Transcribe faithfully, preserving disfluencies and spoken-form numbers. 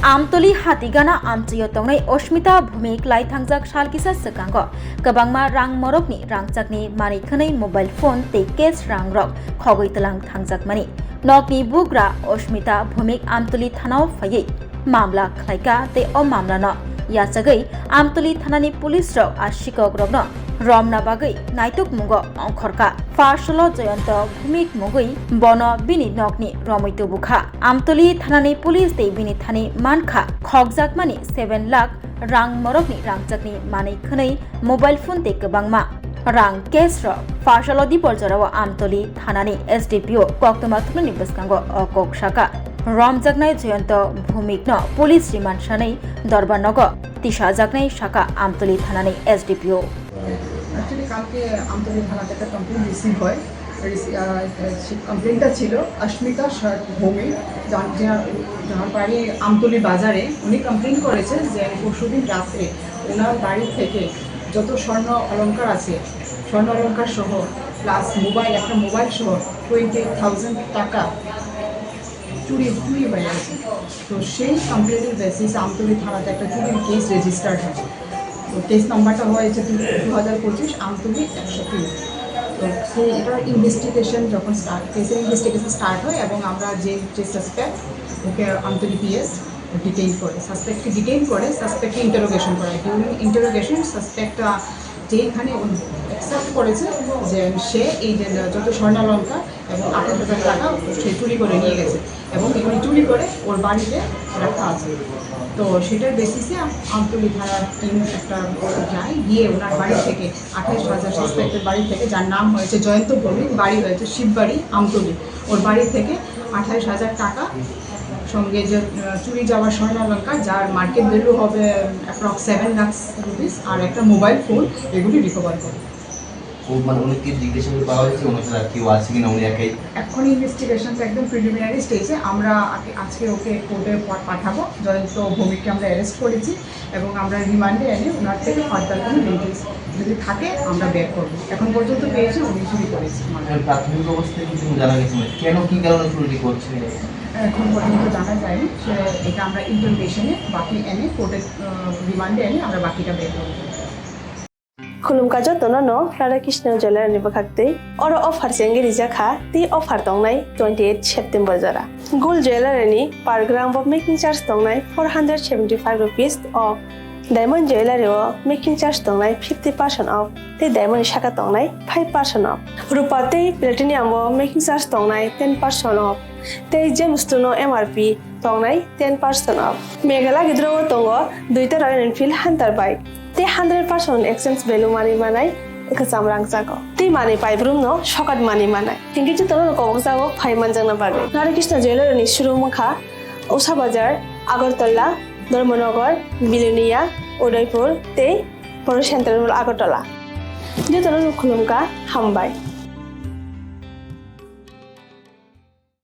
Amtoli Hatigana amchaio tongnai Oshmita Bhumik lai thangjak sal kisa swkango kwbangma rang morokni rangchakni manwi khwnwi mobile phone tei cash rangrok khogwi tlang thangjakmani. Nokni bugra Oshmita Bhumik Amtoli thanao phaiwi mamla khlaika tei o mamlano yachagwi Amtoli thanani police rok a sikokrokno romna bagwi naitukmungo ongkhorka. Pharsalo Joyonto Bhumik mungwi bono bini nokni romwi tubukha. Amtoli thanani police tei bini thani mankha khokjakmani seven lakh rang morokni rangchakni manwi khwnwi mobile phone tei kwbangma rang cash rok. Pharsalo dipor jorao Amtoli thanani S D P O koktwma thumnani bwskango o kok saka. Romjaknai Joyonto Bhumikno police remand sanwi dorbar nogo tisajaknai saka Amtoli thanani S D P O. Actually, কালকে আমতলী থানাতে একটা complain receive হয়। রিসি-, আহ, সেই কমপ্লেনটা ছিল অস্মিতা শেখ ভৌমিক, যার, যার, যার বাড়ি আমতলী বাজারে। উনি কমপ্লেন করেছেন যে পরশুদিন রাত্রে ওনার বাড়ি থেকে যত স্বর্ণ অলংকার আছে, স্বর্ণ অলংকার সহ প্লাস মোবাইল, একটা মোবাইল সহ টোয়েন্টি এইট থাউজেন্ড টাকা চুরি, চুরি হয়ে গেছে। তো সেই কমপ্লেনের বেসিসে আমতলী থানাতে একটা চুরির কেস রেজিস্টার্ড হয়। তো কেস নাম্বারটা হয়েছে দু হাজার পঁচিশ আমতলী একশো তিন। তো সেই, এটার ইনভেস্টিগেশন যখন স্টার্ট, কেসের ইনভেস্টিগেশন স্টার্ট হয় এবং আমরা যে, যে সাসপেক্ট, ওকে আমতলী পিএস ডিটেইন করে, সাসপেক্টকে ডিটেইন করে, সাসপেক্টকে ইন্টারোগেশন করা হয়। ডিউরিং ইন্টারোগেশন সাসপেক্ট যেইখানে অ্যাকসেপ্ট করেছে যে সে এই যে যত স্বর্ণালঙ্কার এবং আঠাশ হাজার টাকা সে চুরি করে নিয়ে গেছে এবং এগুলি চুরি করে ওর বাড়িতে রাখা আছে। তো সেটার বেসিসে আম-, আমতলী থানার টিম একটা যায়, গিয়ে ওনার বাড়ি থেকে আঠাশ হাজার, সাসপেক্টের বাড়ি থেকে, যার নাম হয়েছে জয়ন্ত ভৌমিক, বাড়ি হয়েছে শিববাড়ি আমতলী, ওর বাড়ি থেকে আঠাশ হাজার টাকা, সঙ্গে যে, আহ, চুরি যাওয়া স্বর্ণালঙ্কার, যার মার্কেট ভ্যালু হবে অ্যাপ্রক্স সেভেন লাখ রুপিস, আর একটা মোবাইল ফোন, এগুলি রিকভার করে। ও মানে উনি কি জিজ্ঞাসা করে পাওয়া গেছে, ওনার সাথে আর কেউ আছে কিনা, উনি একাই? এখন ইনভেস্টিগেশন তো একদম প্রিলিমিনারি স্টেজে। আমরা আগে, আজকে ওকে কোর্টে পা-, পাঠাবো। জয়ন্ত ভৌমিককে আমরা অ্যারেস্ট করেছি এবং আমরা রিমান্ডে এনে ওনার থেকে ফার্দার কোনো ডিটেলস যদি থাকে আমরা বের করবো। এখন পর্যন্ত পেয়েছি উনি চুরি করেছে। মানে প্রাথমিক অবস্থায় কিছু জানা গেছে না, কেন, কি কারণে চুরি করছে? এখন পর্যন্ত জানা যায়নি। সে, এটা আমরা ইন্টারোগেশনে বাকি এনে কোর্টে, আহ, রিমান্ডে এনে আমরা বাকিটা বের করবো। Khulumkha jotono no Radha Krishna Jewellery ni bwkhak twi. Oro offer se wngwi rijak kha, tei offer tongnai twenty eight September jora. Gold jewellery ni per gram bo making charge tongnai four hundred seventy five rupees o. Diamond jewellery o making charge tongnai fifty percent off, tei diamond ni saka tongnai five percent off. Rupa tei platinum o making charge tongnai ten percent off, tei gemstone o M R P tongnai ten percent off. Meghalaya gidro o tongo duita Royal Enfield Hunter bike, tei hundred percent exchange value manwi manai kwcham rangchago, tei manwi paibrumno sokat manwi manai. Hinkhe jotono kobokjago phai manjakna bagwi. Radha Krishna Jewellery ni showroom wngkha Usha Bazar, Agartala, Dharmanagar, Bilonia, Udaipur tei Poro Central Mall, Agartala. Jotono khulumkha, hambai.